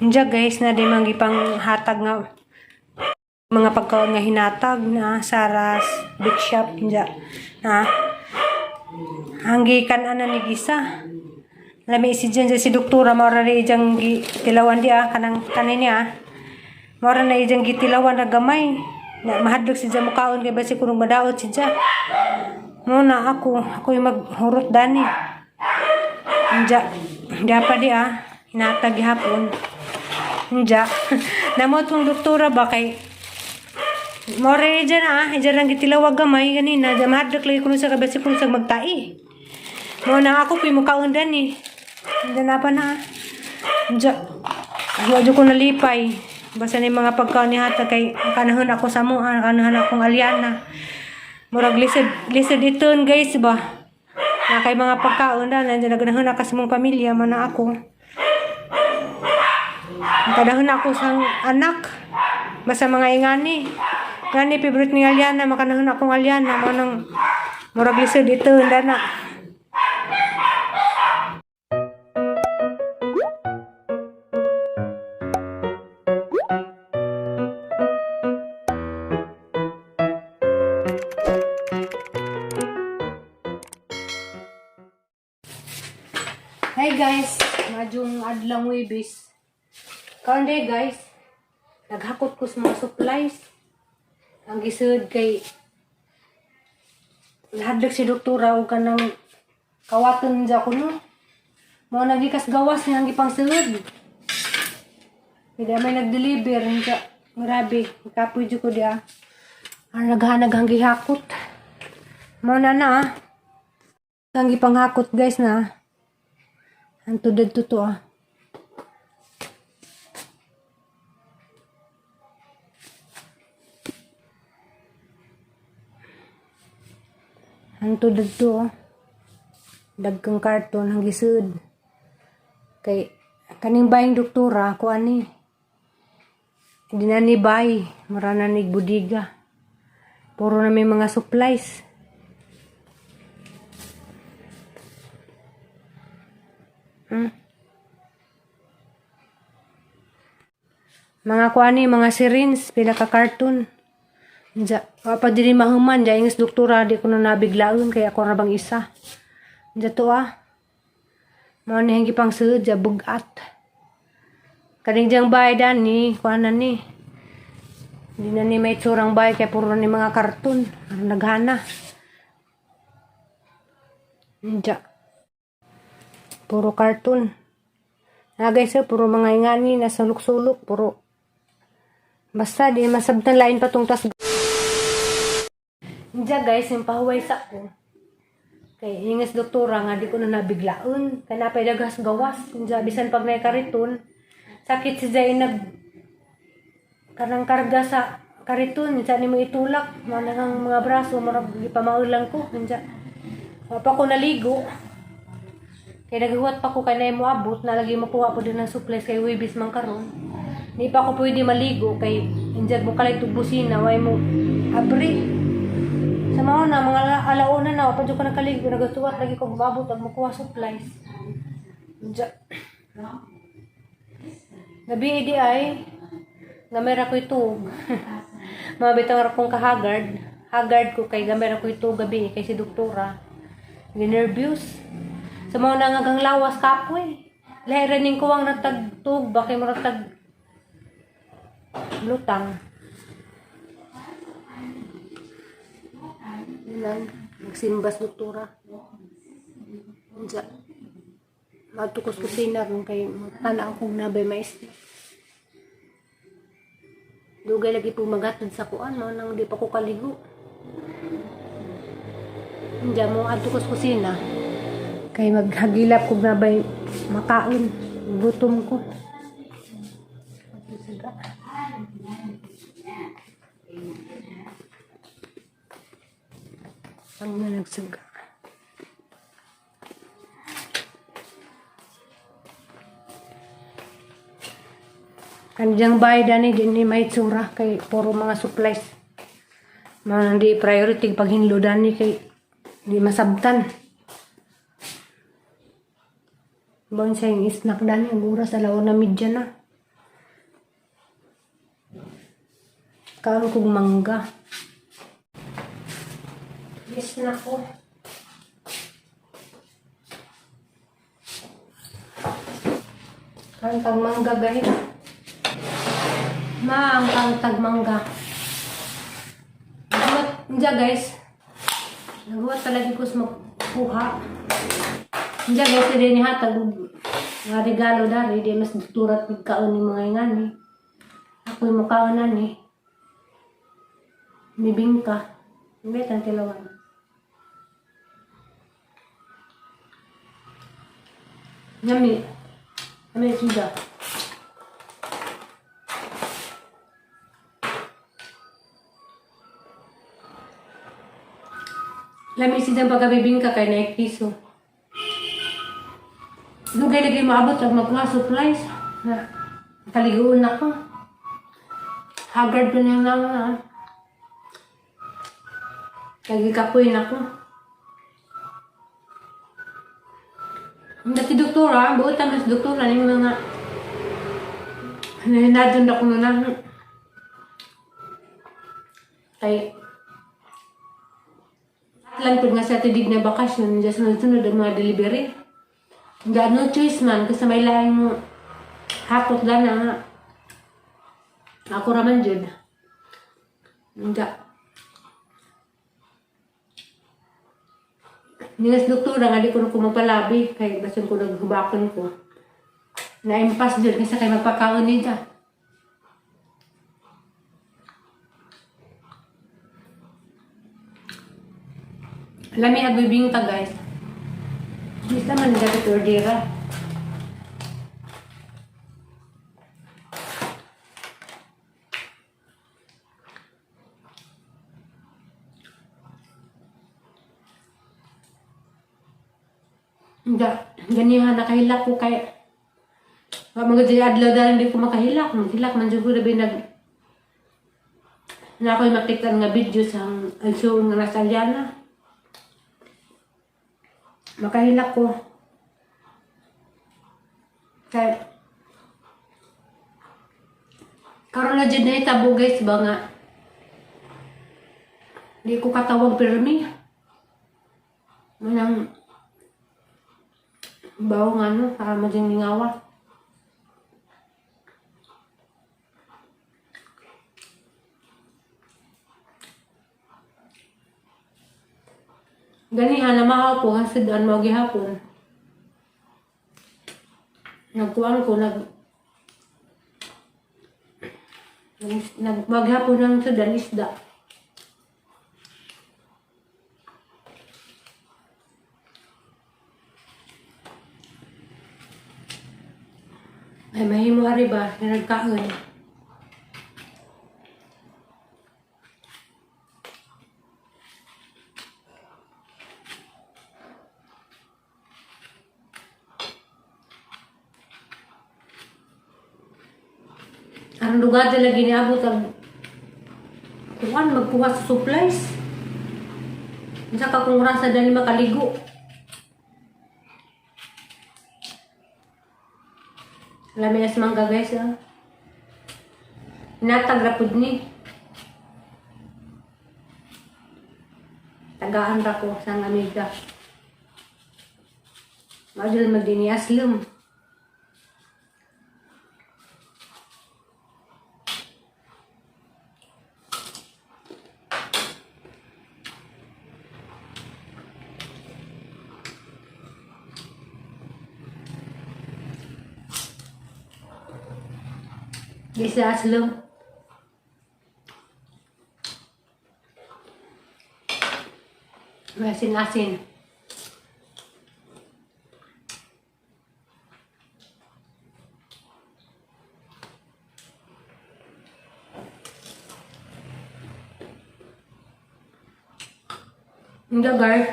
Diya guys, na di man gipang hatag nga mga pagkaon nga hinatag na Saras Big Shop diya. Na hanggikan ana ni gisa. Lami si dyan si doktora mao ra ni ijang gitilawan di ah kanang kanin niya. Mao ra na ijang gitilawan na gamay. Na mahadlok si dyan mukaon kay basi kuno madaot si dyan. Mo na ako yung maghurot dani. Diya, diya pa di ah. Hinatag gihapon. Diya. Namo tong doktora ba kay mao ra ni dyan ah, dyan lang gitilawag gamay ganina. Diya mahadlok lagi kuno sa kabasi kuno sa magtai. Mo na ako po'y mukaon dani. Diyan na pa na ah. Diya. Wa jud ko nalipay. Basta ni mga pagkaon ni hata kay kanahon ako sa mo, kanahon akong alyana. Murag lisod lisod iton guys ba. Na kay mga pagkaon na nandiyan naganahon na kas mong pamilya man na ako. Kanahon ako sang anak. Basta mga ingani. Ngani favorite ni Aliana, makanahon akong Aliana mo nang murag lisod iton dana. Hi guys, madyong adlang Webes. Karon day guys, naghakot ko sa mga supplies. Ang gisud kay nahadlok si doktora og kanang kawaton dya ko no. Mao nagikas gawas nga ang gipangsulod. Hindi may nag-deliver nga grabe, kapoy jud ko diya. Ang naghanag ang gihakot. Mao na na ah. Ang gipanghakot guys na. Ang tudod to ah. Ang tudod to ah. Dagkang karton ang gisud. Kay kaning baying doktora ko ani. Hindi na ni bay, mura na ni budiga. Puro na may mga supplies. Mga kuani, mga syringe, pila ka karton. Diya, wa pa dili mahuman, diya ingas doktora, di ko na nabiglaon, kaya ako ra bang isa. Diya to ah. Mao ni ang gipang sud, diya bugat. Kaning diyang bahay dani, kuan na ni. Hindi na ni may tsurang bahay, kaya puro ni mga karton. Ang naghana. Diya. Puro karton. Na guys, oh, puro mga ingani, nasa sulok-sulok, puro. Basta, di masabtan lain pa tong tas. Diya guys, yung pahuway sa ko. Kay ingas doktora nga di ko na nabiglaon. Kay napay dagas gawas. Diya, bisan pag may kariton, sakit si Zay nag kanang karga sa kariton, sa ni mo itulak, mga nang mga braso, murag gipamaulang ko. Diya. Wa pa ko naligo. Kay naghuwat pa ko kay na mo abot na lagi makuha po din ng supplies kay Webis man karon. Di pa ako pwede maligo kay injag mo kalay tug busina way mo abri. Sa mao na mga alauna na pa jud ko nakaligo, nagasuwat lagi ko gumabot ag makuha supplies. Inja. Gabi di ay gamay ra ko itug. Mga bitaw ra kong kahagard. Haggard ko kay gamay ra ko itug gabi kay si doktora. Ginervyos. Sa mga nangagang lawas kapoy. Lahi ra ning kuwang natagtug ba kay murag tag lutang. Yun lang, nagsimbas doktora. Unsa? Matukos kusina kung kay tanaw kong nabay mais. Dugay lagi po magatod sa kuan mo nang di pa ko kaligo. Unja mo adto ko sa kusina. Kay maghagilap kog nabay makaon. Gutom ko. Ang nagsuga. Kanjang bahay dani di ni may tsura kay puro mga supplies. Mga di priority pag hinlo dani kay di masabtan. Bon siya yung snack dani ang oras alaw na media na. Kaon kog mangga. Yes na ko. Kaon tag mangga, guys. Ma, ang kaon tag mangga. Naguwat, hindi, guys. Naguwat talaga ko sa magkuha. Hindi, guys, hindi ni hatag og mga regalo dari, di mas doktora at kaon ni mga ingani. Ako'y mukaon na ni. Bibingka. Hindi, ang tilawan. Yummy. Yummy siya. Lami siya pagkabibingka kay naik piso. Dugay lagi maabot ang magkuha supplies. Na, kaliguon ako. Haggard pa niyang naman ah. Kagi kapoy na ko. Ang dati doktora, buot ang mas doktora yung mga nahinadon na ko na kay lang pud nga sa tidig na bakasyon, just sunod-sunod ang mga delivery. Nga no choice man, kasi may laing mo hakot gana nga. Ako raman jud. Nga. Ningas doktora nga di ko na kumapalabi kay basin ko naghubakon ko. Na-impas jud kasi kay magpakaon niya. Lami ag bibingka, guys. Bisa man dapat ordera. Hindi, ganihan nakahilak ko kay wa mga di adlaw dahil hindi ko makahilak. Maghilak man jud ko labi nag na ako'y makita nga video sa ang show nga nasa Aliana. Makahilak ko. Kay karon na jud na itabo, guys, ba nga di ko katawag pirmi. Manang bawo nga no, para maging mingawa. Ganihan na mahaw ko, hasidan mo gihapon. Nagkuan ko, nag maghapon ng sudan isda. Ay, mahimo ari ba, nagkaon. Ang lugar lagi niabot ang kuan magkuha sa supplies. Unsa ka kung rasa dali makaligo. Lami as mangga, guys, ah. Natag ra pud ni. Tagaan ra ko sa amiga. Madal magdini aslum. Isa aslum. Asin-asin. Hindi, guys.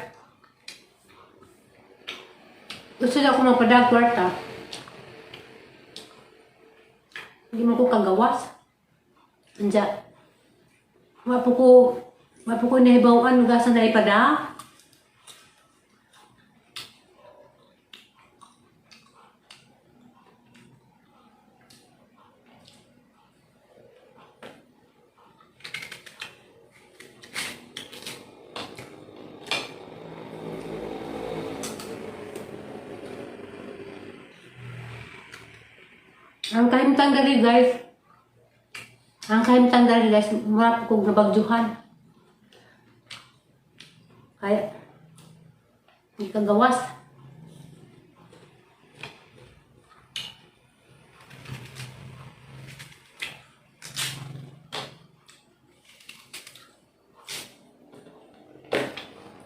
Gusto na ako magpadag kwarta. Hindi mo ko kagawas. Anja. Wa po ko nahibaw-an gasa na ipada. Ang kahimtang dali, guys. Ang kahimtang dali, guys, mura kog nabagjuhan. Kaya, hindi ka gawas.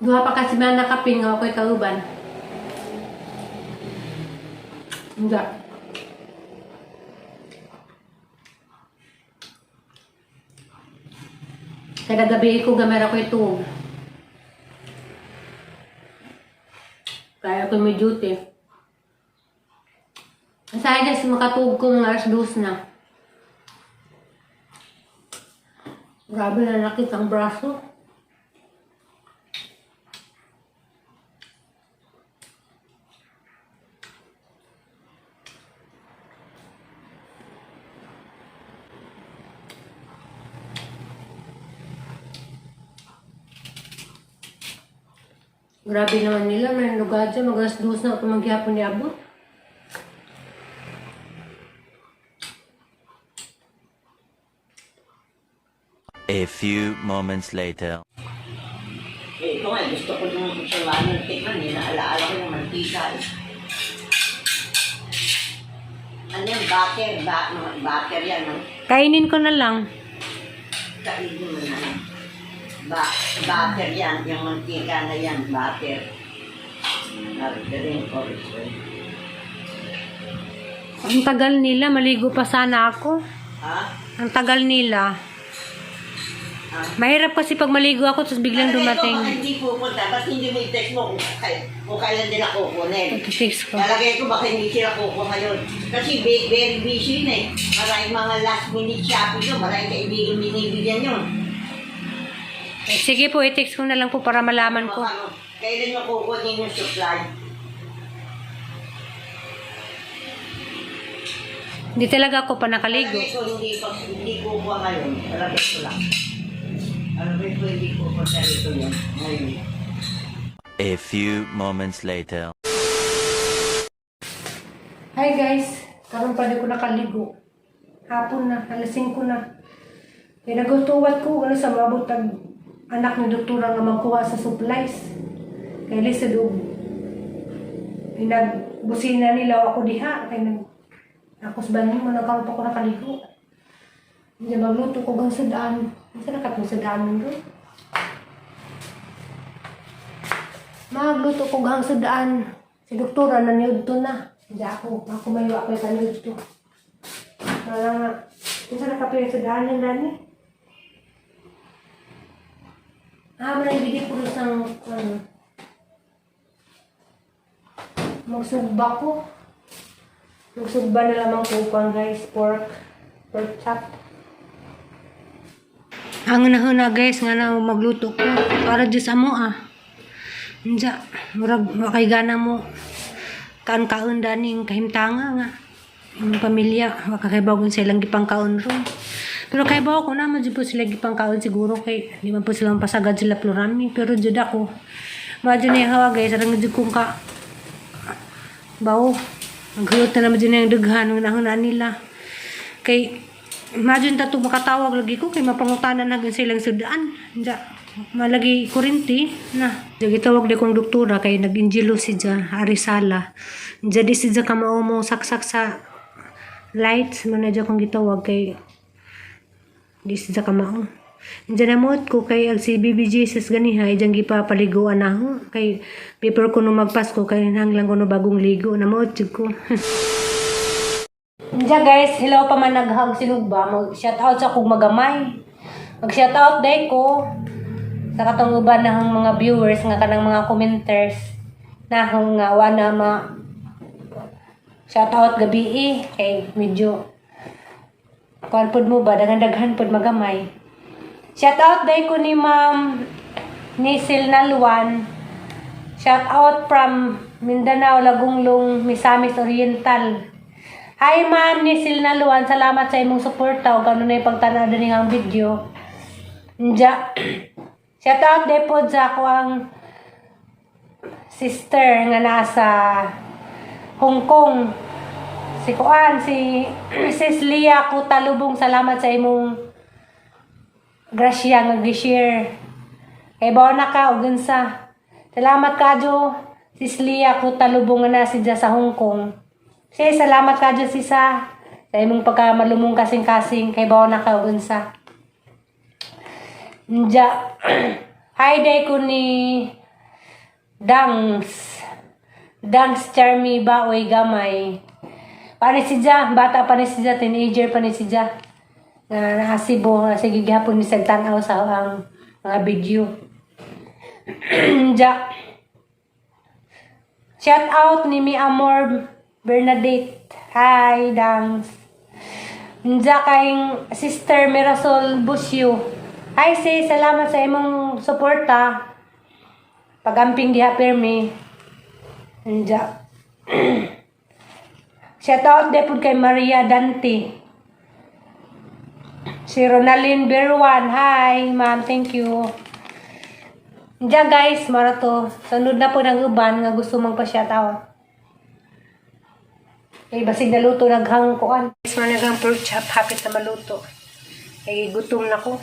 Duha pa kasi man nakapin nga ako'y kauban. Hindi. Kada gabi ko gamera ko ito. Kaya ko may duty. Masaya, guys, makatug ko mga alas 2 na. Grabe na nakita ang braso. Grabe naman nila, may lugar dyan. Mag alas 2 na ako maghihapon ni Abot. A few moments later. Eh, ito nga, gusto ko yung sa ng tikman eh. Naalaala ko yung mantika eh. Ano yung butter? Mga butter yan, no? Kainin ko na lang. Kainin mo na lang. Butter yan. Yung mantika na yan, butter. Margarine origin. Ang tagal nila, maligo pa sana ako. Ha? Ang tagal nila. Ha? Mahirap kasi pag maligo ako tapos biglang Ano, ikaw, dumating. baka hindi pupunta. Ba't hindi mo i-text mo kung kailan nila kukunin? Pag-fix ko. Lalagay ko baka hindi sila kukuha ngayon. Kasi very busy na eh. Maraming mga last minute shopping yun. Maraming kaibigan binibigyan yun. Eh, sige po, i-text ko na lang po para malaman ko. Baka, ano, kailan nyo kukunin yung supply? Hindi talaga ako pa nakaligo. Lalagay ko hindi kukuha ngayon. Lalagay ko lang. Lalagay ko hindi kukuha rito yun. Ngayon. A few moments later. Hi guys, karon pa di ko nakaligo. Hapon na, alas 5 na. Kaya nagutuwat ko, ano sa mabot ang anak ni doktora nga magkuha sa supplies. Kaya lisod og pinagbusina nila ako diha. Kaya nag ako sa banyo mo, nagkaroon pa ko nakaligo. Hindi magluto ko gang sudaan. Unsa na katong sudaan ro? Magluto ko gang sudaan. Si doktora naniudto na. Hindi ako, ako mayo ako sa niudto. Wala nga. Unsa na kapila sudaan ni nani? Ah, manay bigay ko sang ano. Magsugba ko. Magsugba na lamang ko kuan, guys, pork. Pork chop. Ang nahuna, guys, nga na magluto ko. Para Diyos amo ah. Unsa, murag wakay gana mo kaon-kaon daning kahimtanga nga. Imong pamilya, wakakaibaw sa ilang gipangkaon ron. Pero kay bawo ko naman jud po sila gipangkaon siguro kay di man po sila pasagad sila plurami, pero jud ako. Imagine na hawa, guys, arang jud kong ka bawo. Maghuot na naman jud na yung daghan ng nahuna nila. Kay imagine tato makatawag lagi ko kay mapangutanan na sa ilang sudaan. Unsa, malagi kurinti na. Jadi tawag di kong doktora kay nag-injilo si Ja Arisala. Jadi si Ja kamao mo saksak sa lights man na dya kong gitawag kay di si Ja kamao. Diyan namot ko kay ag si BB Jesus ganiha ijang gipapaliguan na ako kay paper ko no magpasko kay nanglang ko no bagong ligo namot jud ko. Diyan guys, hello pa man naghag sinugba, mag shout out sa kog magamay. Mag shout out day ko sa katong uban na ang mga viewers nga kanang mga commenters na akong nga wa na ma shout out gabi eh kay medyo kuan pod mo ba, daghan-daghan pod magamay. Shout out day ko ni Ma'am Nisil Nalwan. Shout out from Mindanao, Lagunglong, Misamis Oriental. Hi Ma'am Nisil Naluan, salamat sa imong suporta ug ano na yung pagtanaw dinhi ang video. Nja. Shout out day pod sa ako ang sister nga nasa Hong Kong. Si Kuan, si Sis Lia Kutalubong, salamat sa imong grasya nga gi-share. Kay bawa na ka og unsa. Salamat kadyo, Sis Lia Kutalubong nga na si sa Hong Kong. Sis, salamat kadyo sisa sa imong pagkamalumong kasing-kasing, kay bawa na ka og unsa. Nja. Hi day ko ni Dangs. Dangs Charmy Baoy Gamay. Paano si Ja? Bata pa ni si Ja, teenager pa ni si Ja. Nga nakasibo, sige gihapon ni sa tanaw sa ang mga video. Ja. Shout out ni Mi Amor Bernadette. Hi, Dangs. Nja kayong Sister Mirasol Busio. Hi sis, salamat sa imong suporta. Pagamping diha pirmi. Nja. Shout out de pud kay Maria Dante. Si Ronalyn Berwan. Hi, ma'am. Thank you. Diyan guys, mara to. Sunod na po ng uban nga gusto mong pa-shout out. Eh, basig naluto naghang kuan. Guys, mga naghang pork chop, hapit na maluto. Eh, gutom na ko.